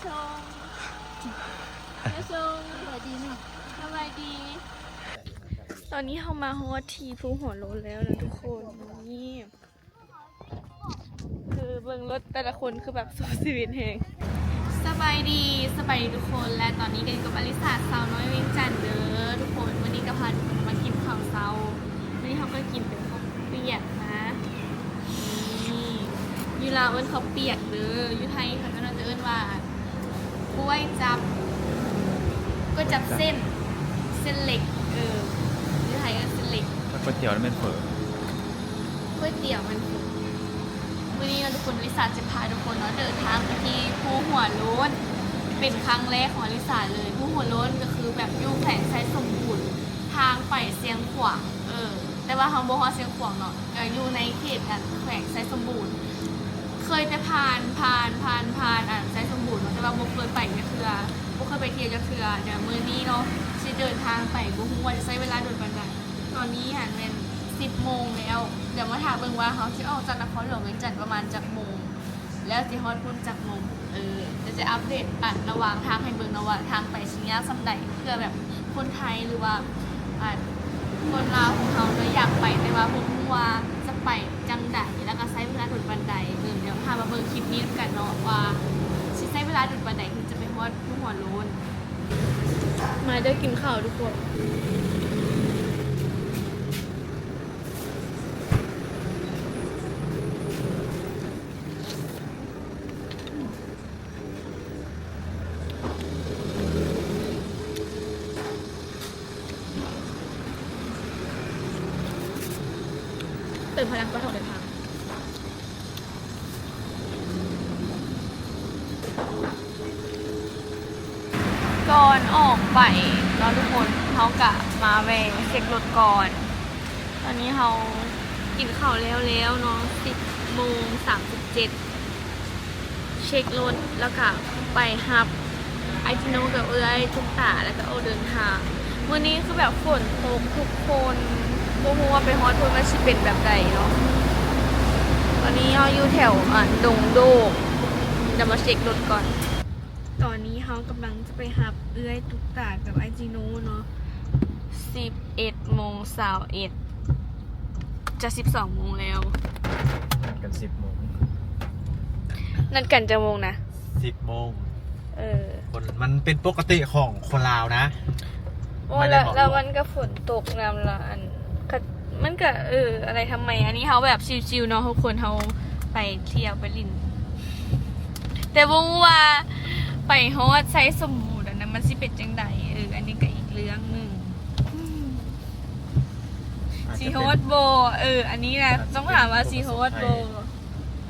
ຊົງ ແມ່ຊົງ ສະບາຍດີເນາະ ສະບາຍດີ. ຕອນນີ້ເຮົາມາຮອດທີ່ພູຫົວໂລ້ນແລ້ວນະທຸກຄົນ. ນີ້ ຄືເບິ່ງລົດແຕ່ລະຄົນຄືແບບສູ້ຊີວິດແຮງ. ສະບາຍດີ ສະບາຍດີທຸກຄົນ ແລະ ຕອນນີ້ກໍຢູ່ກັບອາລິສາ ສາວນ້ອຍວຽງຈັນເດີທຸກຄົນ. ມື້ນີ້ກໍພາທຸກຄົນມາກິນເຂົ້າເຊົ້າ. ມື້ນີ້ເຮົາກໍກິນເປັນເຂົ້າປຽກນະ. ນີ້ ຢູ່ລາວເອີ້ນເຂົ້າປຽກເດີ. ຢູ່ໄທເຂົາເຈົ້າໜ້າຈະເອີ້ນວ່າ ກ້ວຍຈັບ ກ້ວຍຈັບເສັ້ນ ເສັ້ນເລັກ ເອີ ຢູ່ໄທເອີ້ນເສັ້ນເລັກ. ຖ້າກ້ວຍຕຽວນີ້ແມ່ນເຝີ ກ້ວຍຕຽວແມ່ນເຝີ. ມື້ນີ້ເນາະທຸກຄົນ ອາລິສາຈະພາທຸກຄົນເນາະ ເດີນທາງໄປທີ່ພູຫົວໂລ້ນ ເປັນຄັ້ງແລກຂອງອາລິສາເລີຍ. ພູຫົວໂລ້ນກໍຄືແບບຢູ່ແຂວງໄຊສົມບູນ ທາງໄປຊຽງຂວາງ ເອີ ແຕ່ວ່າເຮົາບໍ່ຮອດຊຽງຂວາງເນາະ ກໍຢູ່ໃນເຂດ ອັນ ແຂວງໄຊສົມບູນ. ເຄີຍແຕ່ຜ່ານ ຜ່ານ ຜ່ານ ຜ່ານ ອັນ ໄຊສົມບູນເນາະ ແຕ່ວ່າບໍ່ເຄີຍໄປຈັກເທື່ອ ບໍ່ເຄີຍໄປທ່ຽວຈັກເທື່ອ. ດຽວມື້ນີ້ເນາະ ຊິເດີນທາງໄປ ບໍ່ຮູ້ວ່າຈະໃຊ້ເວລາດົນປານໃດ. ຕອນນີ້ຫັ້ນແມ່ນສິບໂມງແລ້ວ. ດຽວມາຖ້າເບິ່ງວ່າເຮົາຊິອອກຈາກນະຄອນຫຼວງວຽງຈັນປະມານຈັກໂມງ ແລ້ວຊິຮອດພຸ້ນຈັກໂມງ. ເອີ ດຽວຈະອັບເດດ ອັນ ລະຫວ່າງທາງໃຫ້ເບິ່ງເນາະ ວ່າທາງໄປຊິຍາກສ່ຳໃດ ເພື່ອແບບຄົນໄທ ຫຼືວ່າ ອັນ ຄົນລາວຂອງເຮົາເນາະ ຢາກໄປ ແຕ່ວ່າບໍ່ຮູ້ວ່າຈະໄປຈັ່ງໃດ ແລ້ວກໍໃຊ້ເວລາດົນປານໃດ. ເອີ ດຽວເຮົາມາເບິ່ງຄລິບນີ້ນຳກັນເນາະ ວ່າຊິໃຊ້ເວລາດົນປານໃດ ເຮົາຈະໄປຮອດພູຫົວໂລ້ນ. ມາເດີ ກິນເຂົ້າທຸກຄົນ. ເຕີມພະລັງກ່ອນອອກເດີນທາງ. ກ່ອນອອກໄປເນາະທຸກຄົນ ເຮົາກະມາແວ່ເຊັກລົດກ່ອນ. ຕອນນີ້ເຮົາກິນເຂົ້າແລ້ວແລ້ວເນາະ ສິບໂມງສາມສິບເຈັດ ເຊັກລົດ ແລ້ວກະໄປຮັບອ້າຍຈິໂນກັບເອື້ອຍຕຸກຕາ ແລ້ວກະອອກເດີນທາງ. ມື້ນີ້ຄືແບບຝົນຕົກທຸກຄົນ ບໍ່ຮູ້ວ່າໄປຮອດພຸ້ນມັນຊິເປັນແບບໃດເນາະ. ຕອນນີ້ເຮົາຢູ່ແຖວ ອັນ ດົງໂດກ ດຽວມາເຊັກລົດກ່ອນ. ຕອນນີ້ເຮົາກຳລັງຈະໄປຮັບເອື້ອຍຕຸກຕາກັບອ້າຍຈິໂນເນາະ ສິບເອັດໂມງຊາວເອັດ ຈະສິບສອງໂມງແລ້ວ. ນັດກັນສິບໂມງ. ນັດກັນຈັກໂມງນະ? ສິບໂມງ. ເອີ ຄົນ ມັນເປັນປົກກະຕິຂອງຄົນລາວນະ. ໂອ້ ແລ້ວ ແລ້ວມັນກໍຝົນຕົກນຳລະ ອັນ ມັນກໍ ເອີ ອະໄລທຳໄມ. ອັນນີ້ເຮົາແບບຊິວໆເນາະທຸກຄົນ ເຮົາໄປທ່ຽວໄປຫຼິ້ນ ແຕ່ບໍ່ຮູ້ວ່າໄປຮອດໄຊສົມບູນອັນນັ້ນມັນຊິເປັນຈັ່ງໃດ. ເອີ ອັນນີ້ກໍອີກເລື່ອງໜຶ່ງ ຊິຮອດບໍ່? ເອີ ອັນນີ້ນະ ຕ້ອງຖາມວ່າຊິຮອດບໍ່?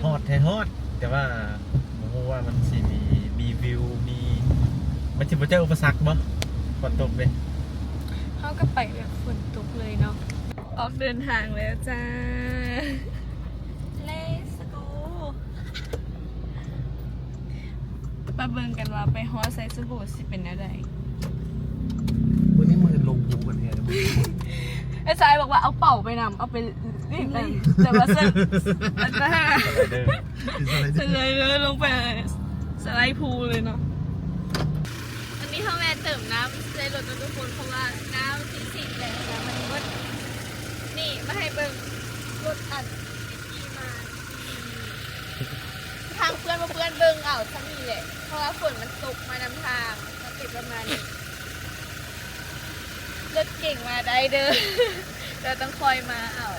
ຮອດແທ້ຮອດ ແຕ່ວ່າບໍ່ຮູ້ວ່າມັນຊິມີ ມີວິວ ມີ ມັນຊິບໍ່ເຈີອຸປະສັກບໍ່? ຝົນຕົກເດ້. ເຮົາກໍໄປແບບຝົນຕົກເລີຍເນາະ. ອອກເດີນທາງແລ້ວຈ້າ. Let's go. ມາເບິ່ງກັນວ່າໄປຮອດໄຊສົມບູນຊິເປັນແນວໃດ. ມື້ນີ້ມື້ລົງພູກັນແທ້ເດ້. ອ້າຍຊາຍບອກວ່າເອົາເປົາໄປນຳ ເອົາໄປຫຼິ້ນ ແຕ່ວ່າເຊິ່ງ ອັນນັ້ນ ສະໄລເດີ ສະໄລເດີລົງໄປ ສະໄລພູເລີຍເນາະ. ອັນນີ້ເຮົາແວ່ເຕີມນ້ຳໃສ່ລົດເນາະທຸກຄົນ ເພາະວ່ານ້ຳທີ່ສີດແລ້ວມັນໝົດ. ນີ້ມາໃຫ້ເບິ່ງລົດອັນ ຂີ່ມາ ທາງເປື້ອນບໍ່ເປື້ອນເບິ່ງເອົາຊ່ຳນີ້ແຫຼະ ເພາະວ່າຝົນມັນຕົກມານຳທາງ ມັນເປັນປະມານນີ້. ລົດເກັງມາໄດ້ເດີ ແຕ່ຕ້ອງຄ່ອຍມາເອົາ.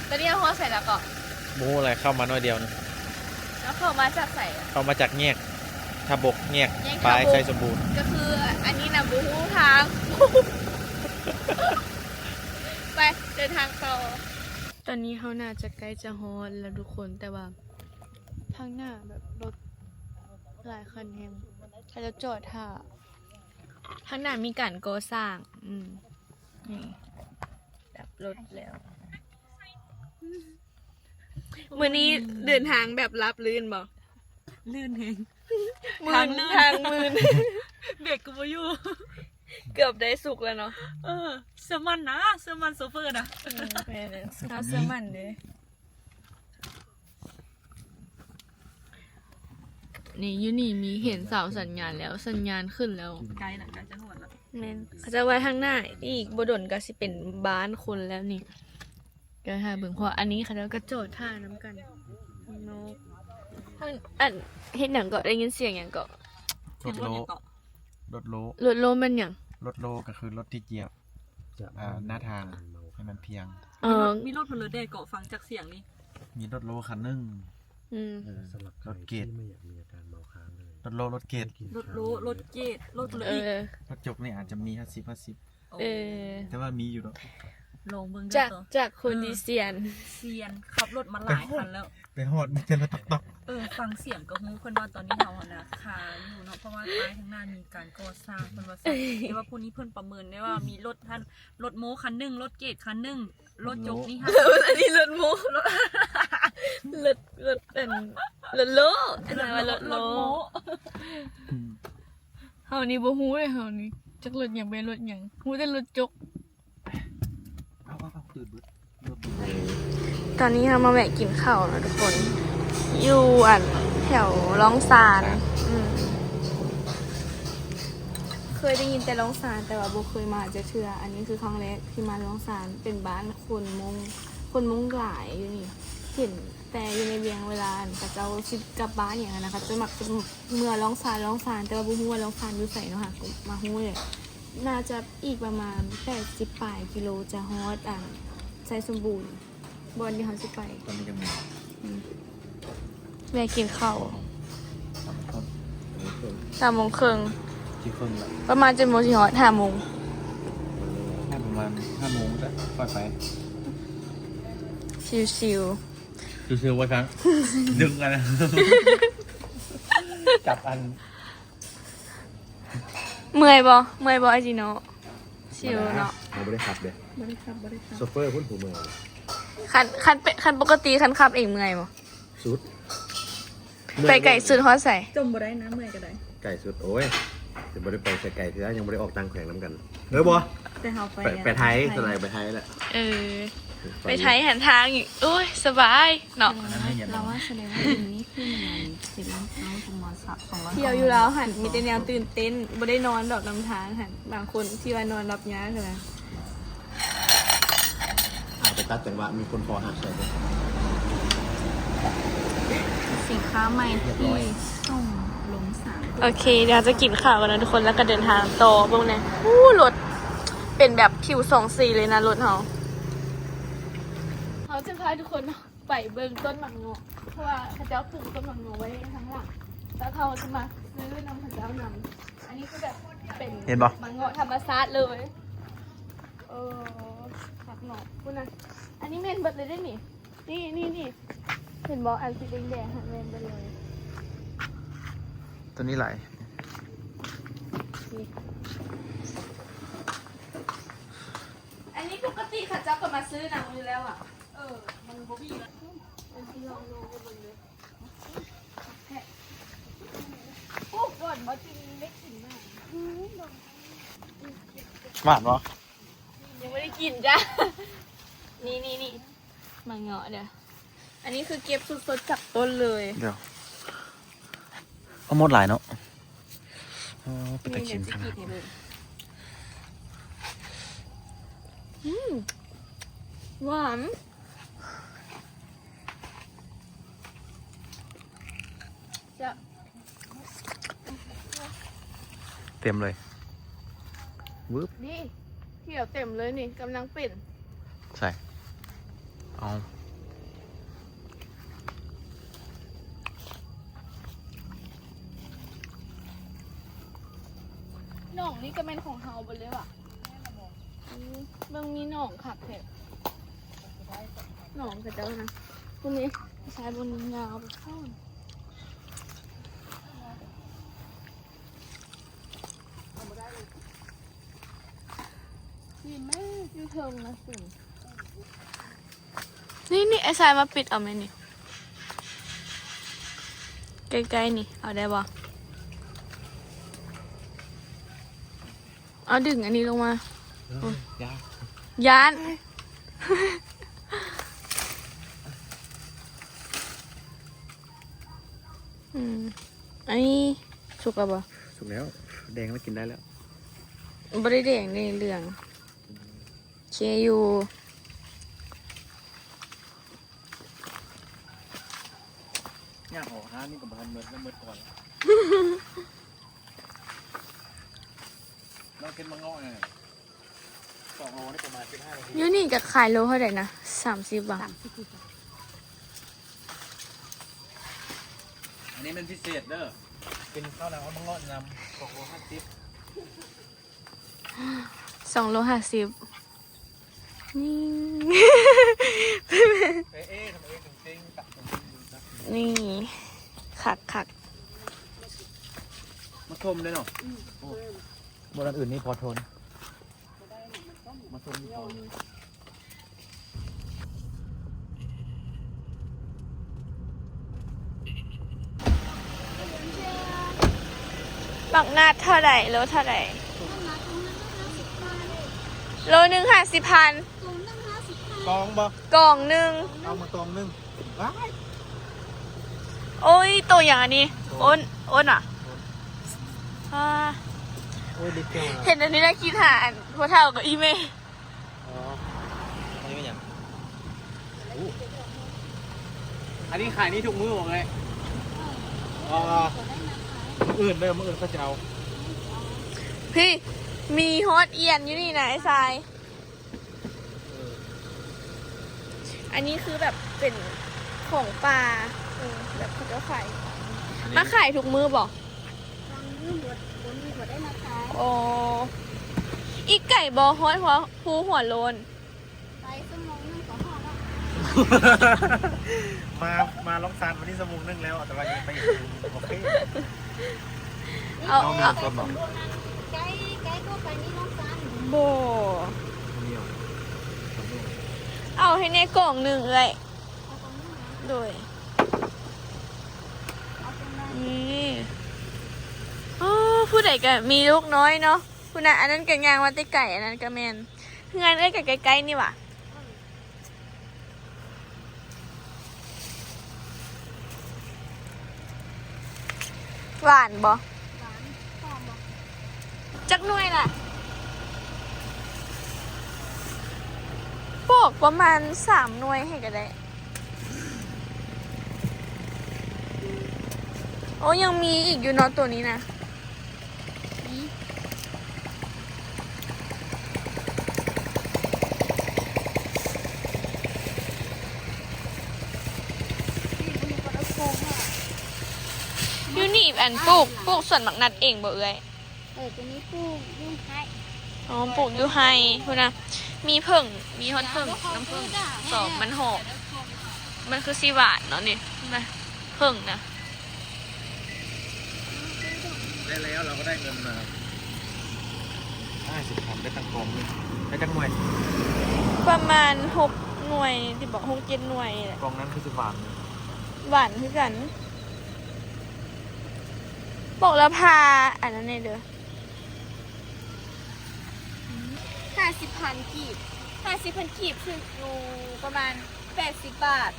ຕອນນີ້ເຮົາຮອດໃສແລ້ວເກາະ? ບໍ່ຮູ້ແຫຼະ ເຂົ້າມາໜ້ອຍດຽວໜຶ່ງ. ເຮົາເຂົ້າມາຈາກໃສອະ? ເຂົ້າມາຈາກແຍກທ່າບົກ ແຍກ ແຍກປາຍ ທ່າບົກ ໄຊສົມບູນ. ກໍຄືອັນນີ້ນະ ບໍ່ຮູ້ທາງ. ໄປ ເດີນທາງຕໍ່. ຕອນນີ້ເຮົາໜ້າຈະໃກ້ຈະຮອດແລ້ວທຸກຄົນ ແຕ່ວ່າ ທາງໜ້າແບບລົດຫຼາຍຄັນແຮງ ເຂົາເຈົ້າຈອດຖ້າ. ທາງໜ້າມີການກໍ່ສ້າງ. ອືມ ນີ້ ດັບລົດແລ້ວ. ມື້ນີ້ເດີນທາງແບບລາບລື່ນບໍ່? ລື່ນແຮງ. ມື່ນ ທາງລື່ນ ທາງມື່ນ. ເບຣກກໍບໍ່ຢູ່. ເກືອບໄດ້ສຸກແລ້ວເນາະ. ເອີ ເຊື່ອໝັ້ນນະ ເຊື່ອໝັ້ນໂຊເຟີນະ. ອືມ ແມ່ນແຫຼະ ເຮົາເຊື່ອໝັ້ນເດ້. ນີ້ ຢູ່ນີ້ມີເຫັນເສົາສັນຍານແລ້ວ ສັນຍານຂຶ້ນແລ້ວ ໃກ້ລະ ໃກ້ຈະຮອດລະ ແມ່ນ ເຂົາເຈົ້າວ່າທາງໜ້າອີກບໍ່ດົນກໍຊິເປັນບ້ານຄົນແລ້ວນີ້ ກໍຖ້າເບິ່ງ ເພາະອັນນີ້ເຂົາເຈົ້າກໍຈອດຖ້ານຳກັນຂ້າງນອກ ທາງ ອັນ ເຮັດຫຍັງເກາະ ໄດ້ຍິນສຽງຫຍັງເກາະ ລົດໂລ ລົດໂລ ລົດໂລແມ່ນຫຍັງ ລົດໂລກໍຄືລົດທີ່ຈຽບ ອ່າ ໜ້າທາງໃຫ້ມັນພຽງ ເອີ ມີລົດເພິ່ນເລີແດ່ເກາະ ຟັງຈາກສຽງນີ້ ມີລົດໂລຄັນໜຶ່ງ ອືມ ເອີ ສຳລັບໃຜທີ່ບໍ່ຢາກມີອາການເມົາຄ້າງເລີຍ ລົດໂລ ລົດເກດ ລົດໂລ ລົດເກດ ລົດເລີ ເອີ ລົດຈົກນີ້ອາດຈະມີຫ້າສິບ ຫ້າສິບ ເອີ ແຕ່ວ່າມີຢູ່ດອກ ລອງເບິ່ງເດີ ຈາກ ຈາກຄົນທີ່ຊຽນ ຊຽນ ຂັບລົດມາຫຼາຍຄັນແລ້ວ ໄປຮອດມີແຕ່ລົດຕັກໆ ເອີ ຟັງສຽງກໍຮູ້ ເພິ່ນວ່າຕອນນີ້ເຮົາຫັ້ນນະຄາຢູ່ເນາະ ເພາະວ່າປ້າຍທາງໜ້າມີການກໍ່ສ້າງ ເພິ່ນວ່າຊັ້ນ ແຕ່ວ່າຜູ້ນີ້ເພິ່ນປະເມີນໄດ້ວ່າມີລົດຫັ້ນ ລົດໂມຄັນໜຶ່ງ ລົດເກດຄັນໜຶ່ງ ລົດຈົກນີ້ຫັ້ນ ອັນນີ້ລົດໂມ ລົດ ລົດ ອັນ ລົດໂລ ອັນນັ້ນວ່າລົດໂລ ລົດໂມ ອືມ ເຮົານີ້ບໍ່ຮູ້ເດ້ ເຮົານີ້ຈັກລົດຫຍັງເປັນລົດຫຍັງ ຮູ້ແຕ່ລົດຈົກ ເອົາ ເອົາ ເອົາ ຕື່ນເບິດ ຕອນນີ້ເຮົາມາແວະກິນເຂົ້າເນາະທຸກຄົນ ຢູ່ອັນແຖວລ້ອງຊານ ອືມ ເຄີຍໄດ້ຍິນແຕ່ລ້ອງຊານ ແຕ່ວ່າບໍ່ເຄີຍມາຈັກເທື່ອ ອັນນີ້ຄືຄັ້ງແລກທີ່ມາລ້ອງຊານ ເປັນບ້ານຄົນມົ້ງ ຄົນມົ້ງຫຼາຍຢູ່ນີ້ ເຫັນແຕ່ຢູ່ໃນວຽງ ເວລາອັນເຂົາເຈົ້າຊິກັບບ້ານຫຍັງຫັ້ນນະ ເຂົາເຈົ້າມັກຈະເມືອລ້ອງຊານ ລ້ອງຊານ ແຕ່ວ່າບໍ່ຮູ້ວ່າລ້ອງຊານຢູ່ໃສເນາະ ຫາກໍມາຮູ້ແຫຼະ ໜ້າຈະອີກປະມານແປດສິບປາຍກິໂລຈະຮອດອັນໄຊສົມບູນ ບ່ອນທີ່ເຮົາຊິໄປ ຕອນນີ້ຈັກໂມງ ອືມ ແວະກິນເຂົ້າ ສາມໂມງເຄິ່ງ ສາມໂມງເຄິ່ງ ສີ່ໂມງເຄິ່ງລະ ປະມານຈັກໂມງຊິຮອດ ຫ້າໂມງ ຮອດປະມານຫ້າໂມງແລ້ວ ຄ່ອຍໄປ ຊິວໆ ຊິວໆ ວ່າຊັ້ນ ດຶງກັນ ຈັບອັນ ເມື່ອຍບໍ່? ເມື່ອຍບໍ່ ອ້າຍຈີໂນ່? ຊິວເນາະ ເຮົາບໍ່ໄດ້ຂັບເດ້ ບໍ່ໄດ້ຂັບ ບໍ່ໄດ້ຂັບ ໂຊເຟີພຸ້ນຜູ້ເມື່ອຍ ຄັນ ຄັນເປັນ ຄັນປົກກະຕິ ຄັນຂັບເອງເມື່ອຍບໍ່? ສຸດ ໄປໄກສຸດຮອດໃສ? ຈົ່ມບໍ່ໄດ້ນະ ເມື່ອຍກໍໄດ້ ໄກສຸດ ໂອ້ຍ ຈະບໍ່ໄດ້ໄປໃສໄກເທື່ອ ຍັງບໍ່ໄດ້ອອກຕ່າງແຂວງນຳກັນ ເອີ ບໍ່ ແຕ່ເຮົາໄປ ໄປ ໄປໄທ ໄປໄທ ສ່ວນຫຼາຍໄປໄທແຫຼະ ເອີ ໄປໄທຫັ້ນທາງ ໂອ້ຍ ສະບາຍເນາະ ລາວວ່າສະແດງວ່ານີ້ຄືແມ່ນຊິເປັນເຮົາສະໝໍສັບຂອງລາວ ທ່ຽວຢູ່ລາວຫັ້ນ ມີແຕ່ແນວຕື່ນເຕັ້ນ ບໍ່ໄດ້ນອນດອກນຳທາງຫັ້ນ ບາງຄົນທີ່ວ່ານອນຫຼັບຍາກຫັ້ນນະ ອ່າ ໄປຕັດຈັງຫວະ ມີຄົນຄໍຫັກໃສ່ເດ້ ສິນຄ້າໃໝ່ທີ່ສົ່ງລົງສາມ ໂອເຄ ດຽວເຮົາຈະກິນເຂົ້າກັນນະທຸກຄົນ ແລ້ວກໍເດີນທາງຕໍ່ ເບິ່ງແດ່ ໂອ້ ລົດ ເປັນແບບຜິວສອງສີເລີຍນະລົດເຮົາ ເຮົາຈະພາທຸກຄົນເນາະ ໄປເບິ່ງຕົ້ນໝາກເງາະ ເພາະວ່າເຂົາເຈົ້າປູກຕົ້ນໝາກເງາະໄວ້ທາງຫຼັງ ແລ້ວເຮົາຈະມາຊື້ນຳເຂົາເຈົ້ານຳ ອັນນີ້ຄືແບບເປັນ ເຫັນບໍ່? ໝາກເງາະທຳມະຊາດເລີຍ ເອີ ໝາກເງາະພຸ້ນນະ ອັນນີ້ແມ່ນເບິດເລີຍເດ້ນີ້ ນີ້ ນີ້ ນີ້ ເຫັນບໍ່? ອັນສີແດງໆຫັ້ນແມ່ນເບິດເລີຍ ຕົວນີ້ຫຼາຍ ນີ້ ອັນນີ້ປົກກະຕິເຂົາເຈົ້າກໍມາຊື້ນຳຢູ່ແລ້ວອະ ເອີ ມັນບໍ່ມີລະ ເປັນທີ່ລອງດູເບິ່ງເດີ ໂອ້ ກ່ອນບໍ່ຈິງໄດ້ກິນມາ ຫວານບໍ່? ຍັງບໍ່ໄດ້ກິນຈ້າ ນີ້ ນີ້ ນີ້ ໝາກເງາະເດີ ອັນນີ້ຄືເກັບສົດໆຈາກຕົ້ນເລີຍ ດຽວ ເອົາໝົດຫຼາຍເນາະ ເອີ ເປັນຕາກິນຂະໜາດ ອືມ ຫວານ ແຊບ ເຕັມເລີຍ ວຶບ ນີ້ ຂຽວເຕັມເລີຍນີ້ ກຳລັງເປັນ ໃສ່ ເອົາ ໜອງນີ້ກໍແມ່ນຂອງເຮົາເບິດເລີຍຫວາ? ອືມ ເບິ່ງມີໜອງຄັກແທ້ ໜອງເຂົາເຈົ້ານະ ພຸ້ນນີ້ ຊາຍບົນຍາວໄປພຸ້ນ ນີ້ແມ່ຢູ່ເທິງນະ ນີ້ ນີ້ ໄອ້ຊາຍມາປິດເອົາແມ່ນີ້ ໃກ້ໆນີ້ ເອົາໄດ້ບໍ່? ເອົາດຶງອັນນີ້ລົງມາ ເອີ ໂອ້ຍ ຢ້ານ ຢ້ານ ອືມ ອັນນີ້ສຸກແລ້ວບໍ່? ສຸກແລ້ວ ແດງແລ້ວ ກິນໄດ້ແລ້ວ. ບໍ່ໄດ້ແດງເດ້ ເຫຼືອງ. ໂອເຄຢູ່. ຍ່າງອອກຫານີ້ກໍບໍ່ທັນໝົດ ແລ້ວໝົດກ່ອນ. ລອງກິນມະເງາະແດ່. ສອງໂລນີ້ປະມານສິບຫ້ານາທີ. ຢູ່ນີ້ກໍຂາຍໂລເທົ່າໃດນະ? ສາມສິບຫວາ? ສາມສິບ. ອັນນີ້ແມ່ນພິເສດເດີ ກິນເຂົ້ານຳ ເອົາມາເງາະນຳ. ສອງໂລຫ້າສິບ ສອງໂລຫ້າສິບ. ນີ້ ເອ ເອ ທຳໄມເອ ເກັ່ງໆ ຕັກ ນີ້ ຄັກໆ. ມາຊົມເດ້ເນາະ. ອືມ ໂອ້ ບໍ່ ອັນອື່ນນີ້ພໍທົນ. ມາຊົມກ່ອນ. ບັກນັດເທົ່າໃດ? ໂລເທົ່າໃດ? ໂລໜຶ່ງຫ້າສິບພັນ. ກອງບໍ່? ກອງໜຶ່ງ. ເອົາມາກອງໜຶ່ງ. ວ້າຍ ໂອ້ຍ ໂຕຫຍັງອັນນີ້? ໂອ້ນ ໂອ້ນຫວາ? ໂອ້ນ ອ່າ ໂອ້ຍ ເດັກແກ່ວ ເຫັນອັນນີ້ແລ້ວຄິດຫາອັນຜູ້ເຖົ້າກັບອີ່ແມ່. ອໍ ອັນນີ້ແມ່ນຫຍັງ? ໂອ້ ອັນນີ້ຂາຍນີ້ທຸກມື້ບໍ່ເອີຍ? ອໍ ມື້ອື່ນເດີ ມື້ອື່ນເຂົາຈະເອົາ. ພີ້ ມີຮອດອຽນຢູ່ນີ້ນະ ໄອ້ຊາຍ. ເອີ ອັນນີ້ຄືແບບເປັນຂອງປ່າ ເອີ ແບບເຂົາເຈົ້າຂາຍ. ອັນນີ້ມາຂາຍທຸກມື້ບໍ່? ບາງມື້ບໍ່ ບໍ່ມີ ບໍ່ໄດ້ມາຂາຍ. ອໍ ອີກໄກບໍ່ ຮອດຫົວ ພູຫົວໂລ້ນ? ໄປຊົ່ວໂມງໜຶ່ງກໍຮອດແລ້ວ. ມາ ມາລ່ອງຊານມື້ນີ້ຊົ່ວໂມງໜຶ່ງແລ້ວ ແຕ່ວ່າຍັງໄປອີກ. ໂອເຄ. ເອົາ ເອົາ ເອົາ ໃກ້ ໃກ້ກວ່າໄປນີ້ນ້ອງຊານ. ບໍ່ ເອົາໃຫ້ແດ່ກອງໜຶ່ງເອື້ອຍ. ເອົາກອງໜຶ່ງນະ. ໂດຍ. ເອົາກອງໜຶ່ງ. ນີ້ ອໍ ຜູ້ໃດກໍມີລູກນ້ອຍເນາະ. ພຸ້ນນະ ອັນນັ້ນກໍຍ່າງມາແຕ່ໄກ ອັນນັ້ນກໍແມ່ນ. ເຮືອນເອື້ອຍກໍໃກ້ໆນີ້ຫວາ? ຫວານບໍ່? ຫວານ. ຫອມບໍ່? ຈັກໜ່ວຍລະ? ປອກປະມານສາມໜ່ວຍໃຫ້ກໍໄດ້. ໂອ້ ຍັງມີອີກຢູ່ເນາະ ໂຕນີ້ນະ. ຢູ່ນີ້ ອັນ ປູກ ປູກສວນໝາກນັດເອງບໍ່ເອື້ອຍ? ເອີ ຕົວນີ້ປູກຢູ່ໄຮ່. ອໍ ປູກຢູ່ໄຮ່ພຸ້ນນະ. ມີເຜິ້ງ ມີຮອດເຜິ້ງ ນ້ຳເຜິ້ງ ສອງ ມັນຫອມ ມັນຄືຊິຫວານເນາະນີ້ນະ ເຜິ້ງນະ. ໄດ້ແລ້ວ ເຮົາກໍໄດ້ເງິນມາຫ້າສິບພັນ ໄດ້ຕັ້ງກອງໜຶ່ງ. ໄດ້ຈັກໜ່ວຍ? ປະມານຫົກໜ່ວຍຕິ ບໍ່ ຫົກເຈັດໜ່ວຍແຫຼະ. ກອງນັ້ນຄືຊິຫວານ ຫວານຄືກັນ. ບອກລາຄາອັນນັ້ນແດ່ເດີ. ຫ້າສິບພັນກີບ ຫ້າສິບພັນກີບ ຖືກຢູ່ປະມານແປດສິບບາດ.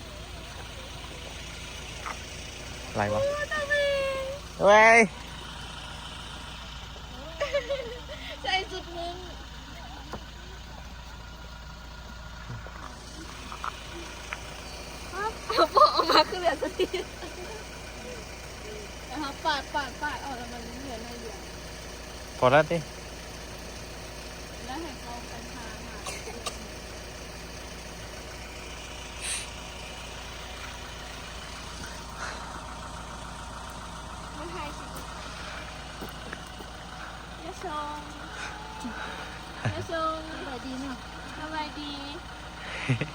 ຫຼາຍວະ? ໂອ້ຍ ຕາເວງ ເວີຍ ໃສ່ຊຸດໜຶ່ງ. ເອົາປອກອອກມາຄືເຫຼືອໂຕນີ້. ແລ້ວເຮົາປາດ ປາດ ປາດອອກ ແລ້ວມັນເຫຼືອໜ້ອຍດຽວ. ພໍແລ້ວຕິ? ແລ້ວໃຫ້ເຂົາໄປຫາ ຫາ ມາຖ່າຍຄລິບ. ຢ່າຊົງ ຢ່າຊົງ. ສະບາຍດີເນາະ. ສະບາຍດີ.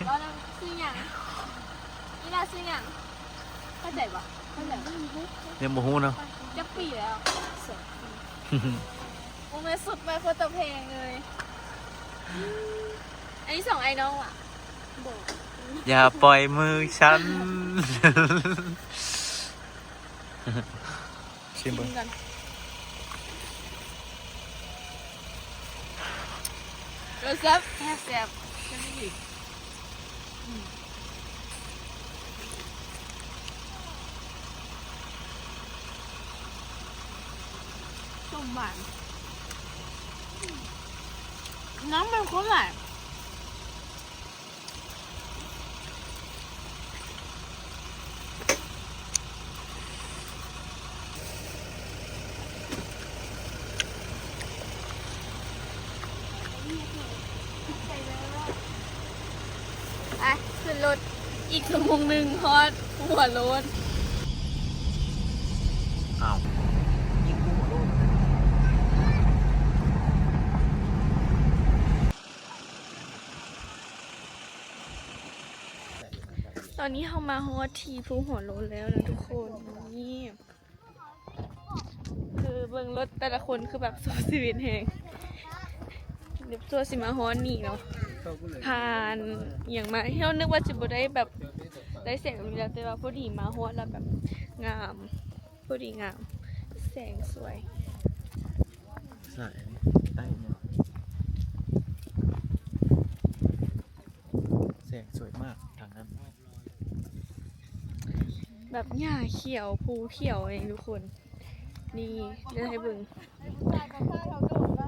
ເວົ້ານຳ ຊື່ຫຍັງ? ອີ່ຫຼ້າຊື່ຫຍັງ? ເຂົ້າໃຈບໍ່? ເຂົ້າໃຈບໍ່? ຍັງບໍ່ຮູ້ເນາະ. ຈັກປີແລ້ວ? ສອງປີ. ໂອ້ ແມ່ ສຸດມາໂຄດຕະແພງເລີຍ. ອັນນີ້ສອງອ້າຍນ້ອງຫວາ? ບໍ່. ຢ່າປ່ອຍມືສັນ. ຊິມເບິ່ງ. ເອີ ແຊບ ແຊບ ແຊບອີ່ຫຼີ. ອືມ. ຫວານ ນ້ຳມັນໂຄດຫຼາຍ. ໄປ ຂຶ້ນລົດ ອີກຊົ່ວໂມງໜຶ່ງຮອດຫົວໂລ້ນ. ອ້າວ ຕອນນີ້ເຮົາມາຮອດທີ່ພູຫົວໂລ້ນແລ້ວນະທຸກຄົນ. ນີ້ ຄືເບິ່ງລົດແຕ່ລະຄົນຄືແບບສູ້ຊີວິດແຮງ ເດັບຊົ່ວຊິມາຮອດນີ້ເນາະ ຜ່ານຫຍັງມາ ເຮົານຶກວ່າຊິບໍ່ໄດ້ແບບໄດ້ແສງແບບນີ້ແລ້ວ ແຕ່ວ່າພໍດີມາຮອດແລ້ວແບບງາມ ພໍດີງາມ ແສງສວຍ ໃສ່ໃຕ້ເນາະ ແສງສວຍມາກທາງນັ້ນ. ແບບຫຍ້າຂຽວ ພູຂຽວເອງທຸກຄົນ. ນີ້ ດຽວໃຫ້ເບິ່ງ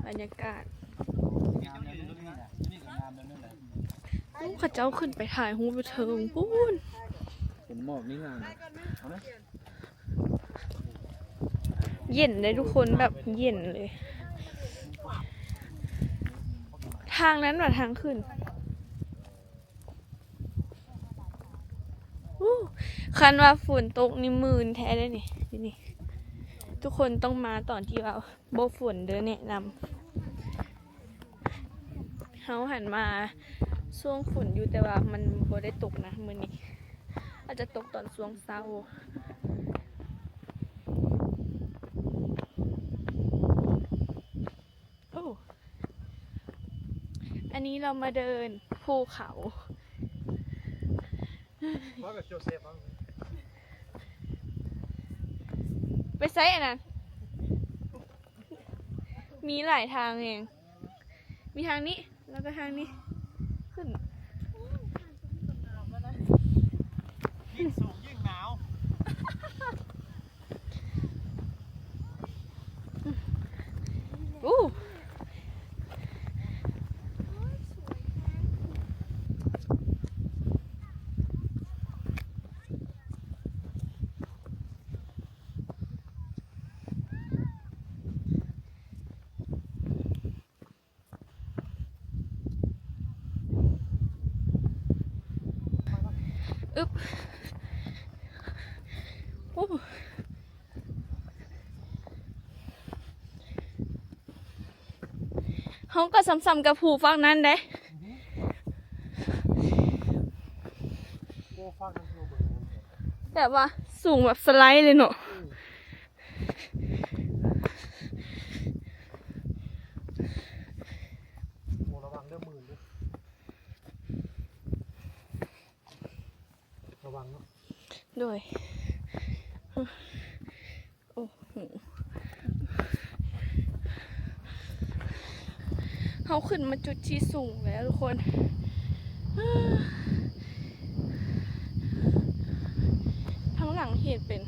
ບັນຍາກາດ. ໂອ້ ເຂົາເຈົ້າຂຶ້ນໄປຖ່າຍຮູບຢູ່ເທິງພຸ້ນ. ເຫັນໝອກນີ້ງາມ ເອົານະ. ເຢັນເດ້ທຸກຄົນ ແບບເຢັນເລີຍ. ທາງນັ້ນວ່າທາງຂຶ້ນ. ໂອ້ ຄັນວ່າຝົນຕົກນີ້ມື່ນແທ້ເດ້ນີ້ ຢູ່ນີ້ ທຸກຄົນຕ້ອງມາຕອນທີ່ວ່າບໍ່ຝົນເດີ ແນະນຳ. ເຮົາຫັ້ນມາຊ່ວງຝົນຢູ່ ແຕ່ວ່າມັນບໍ່ໄດ້ຕົກນະມື້ນີ້ ອາດຈະຕົກຕອນຊ່ວງເຊົ້າ. ໂອ້ ອັນນີ້ເຮົາມາເດີນພູເຂົາ. ໄປໃສອັນນັ້ນ? ມີຫຼາຍທາງແຮງ ມີທາງນີ້ ແລ້ວກໍທາງນີ້ ຂຶ້ນ. ອຶບ ໂອ້ ເຮົາກໍສ່ຳໆກັບພູຝັ່ງນັ້ນເດ້ ແບບວ່າສູງແບບສະໄລເລີຍເນາະ. ໂອ້ ລະວັງເດີ ມື່ນເດີ ລະວັງເນາະ ໂດຍ. ໂອ້ໂຫ ເຮົາຂຶ້ນມາຈຸດທີ່ສູງແລ້ວທຸກຄົນ. ທາງຫຼັງເຫັນເປັນ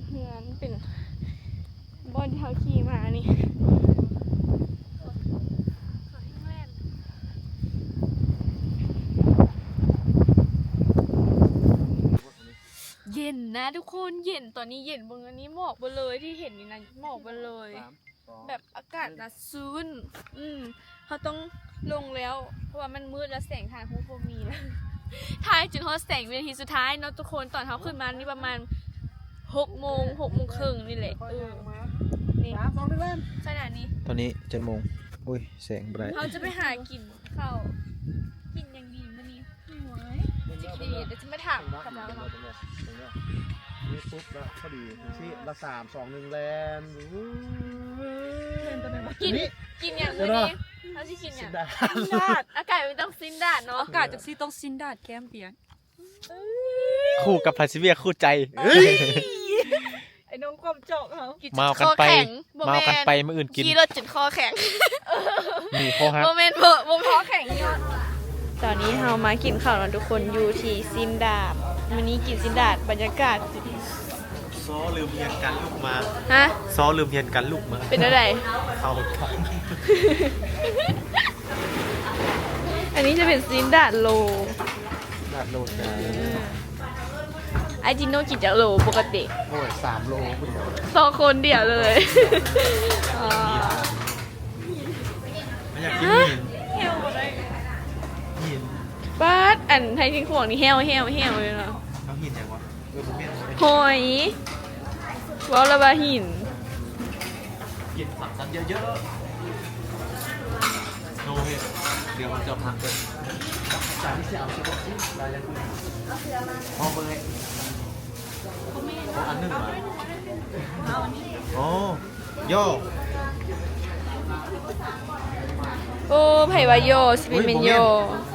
ເຮືອນ ເປັນບ່ອນທີ່ເຮົາຂີ່ມານີ້. ເຢັນນະທຸກຄົນ ເຢັນ ຕອນນີ້ເຢັນ. ເບິ່ງອັນນີ້ໝອກເບິດເລີຍ ທີ່ເຫັນນີ້ນະ ໝອກເບິດເລີຍ. ແບບອາກາດນະຊື່ນ ອືມ ເຮົາຕ້ອງລົງແລ້ວ ເພາະວ່າມັນມືດແລ້ວ ແສງຖ່າຍຮູບບໍ່ມີແລ້ວ. ຖ່າຍຈົນຮອດແສງວິນາທີສຸດທ້າຍເນາະທຸກຄົນ. ຕອນເຮົາຂຶ້ນມານີ້ປະມານຫົກໂມງ ຫົກໂມງເຄິ່ງນີ້ແຫຼະ. ເອີ ນີ້ ສາມ ສອງ ໜຶ່ງ ເລີ່ມ. ຂະນະນີ້ ຕອນນີ້ເຈັດໂມງ. ໂອ້ຍ ແສງບໍ່ໄດ້. ເຮົາຈະໄປຫາກິນເຂົ້າ ກິນຫຍັງດີມື້ນີ້? ໂອ້ຍ ຈິກດີ ດຽວຈະມາຖາມເຂົາເຈົ້າເນາະ. ນີ້ປຸບລະພໍດີ ຊີ້ລະ ສາມ ສອງ ໜຶ່ງ ແລ່ນ. ກິນ ກິນຫຍັງມື້ນີ້? ເຮົາຊິກິນຫຍັງ? ຊີ້ນດາດ. ອາກາດມັນຕ້ອງຊີ້ນດາດເນາະ. ອາກາດຈັ່ງຊີ້ຕ້ອງຊີ້ນດາດແກ້ມປຽກ. ຄູ່ກັບໃຜຊິເວຍຄູ່ໃຈ. ເອີຍ ໄອ້ນ້ອງຄວາມຈອກເຮົາ ເມົາກັນໄປ ເມົາກັນໄປ ມື້ອື່ນກິນ ຂີ່ລົດຈົນຄໍແຂງ ໜີຄໍຫັກ ບໍ່ແມ່ນ ບໍ່ ບໍ່ແມ່ນຄໍແຂງ. ຕອນນີ້ເຮົາມາກິນເຂົ້ານຳທຸກຄົນຢູ່ທີ່ຊີ້ນດາດ. ມື້ນີ້ກິນຊີ້ນດາດ ບັນຍາກາດ ຊໍລືມຮຽນການລຸກມາ. ຮະ? ຊໍລືມຮຽນການລຸກມາ. ເປັນແນວໃດ? ເຂົ້າທັນ. ອັນນີ້ຈະເປັນຊີ້ນດາດໂລ. ດາດໂລຈ້າ. ອືມ. ອ້າຍຈິໂນ່ກິນຈັກໂລປົກກະຕິ? ໂອ້ຍ ສາມໂລຜູ້ດຽວ. ຊໍຄົນດຽວເລີຍ. ອໍ. ຢາກກິນຫີນ. ຫີນ. ປາດ ອັນໄທຈິງຂວາງນີ້ແຫ້ວໆໆເລີຍເນາະ. ເອົາຫີນຫຍັງວະ? ເອີ ບໍ່ແມ່ນ. ຫອຍ. ເວົ້າແລ້ວວ່າຫີນ. ກິນສັງສັນເຍີະໆ. ໂນເຮັດ ດຽວເຮົາຈະພັກເບິ່ງ. ຈານນີ້ຊິເອົາຊິບໍ່? ລາຍລະ ພໍເບິ່ງເລີຍ. ເອົາອັນໜຶ່ງມາ. ອໍ. ໂຢ. ໂອ້ ໃຜວ່າໂຢ ຊິເປັນແມ່ນໂຢ.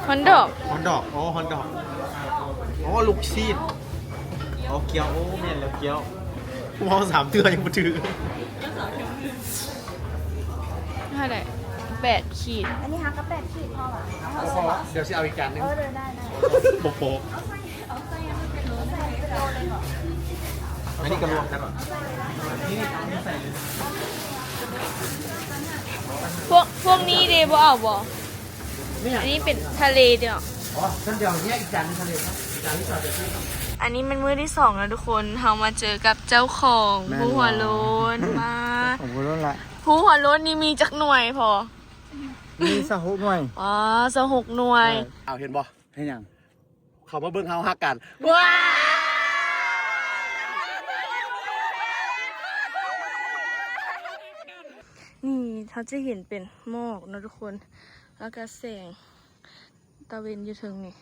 ຮອດດອກ. ຮອດດອກ. ອໍ ຮອດດອກ. ອໍ ລູກຊີ້ນ. ອໍ ກຽວ. ໂອ້ ແມ່ນແລ້ວ ກຽວ. ເວົ້າສາມເທື່ອຍັງບໍ່ຖືກ. ເທົ່າໃດ? ແປດຂີດ. ອັນນີ້ຫາກໍແປດຂີດພໍລະ. ເອົາພໍລະ. ດຽວຊິເອົາອີກຈານໜຶ່ງ. ເອີ ໄດ້ໆ. ບໍ່ພໍ. ອັນນີ້ກໍລວມກັນຫວາ? ພວກ ພວກນີ້ເດ ບໍ່ເອົາບໍ່? ອັນນີ້ເປັນທະເລເດເນາະ. ອໍ ຊັ້ນດຽວເນຍ ອີກຈານໜຶ່ງທະເລເນາະ. ອີກຈານໜຶ່ງ ອັນນີ້ແມ່ນມື້ທີສອງແລ້ວທຸກຄົນ. ເຮົາມາເຈີກັບເຈົ້າຂອງ ແມ່ນ ຜູ້ຫົວໂລ້ນ. ມາ ຂອງຜູ້ຫົວໂລ້ນລະ. ຜູ້ຫົວໂລ້ນນີ້ມີຈັກໜ່ວຍພໍ? ມີຊາວຫົກໜ່ວຍ. ອໍ ຊາວຫົກໜ່ວຍ. ເອີ ເອົາ ເຫັນບໍ່? ເຮັດຫຍັງ? ເຂົາມາເບິ່ງເຮົາຮັກກັນ. ວ້າຍ! ນີ້ເຮົາຈະເຫັນເປັນໝອກເນາະທຸກຄົນ ແລ້ວກະແສງຕາເວັນຢູ່ເທິງນີ້.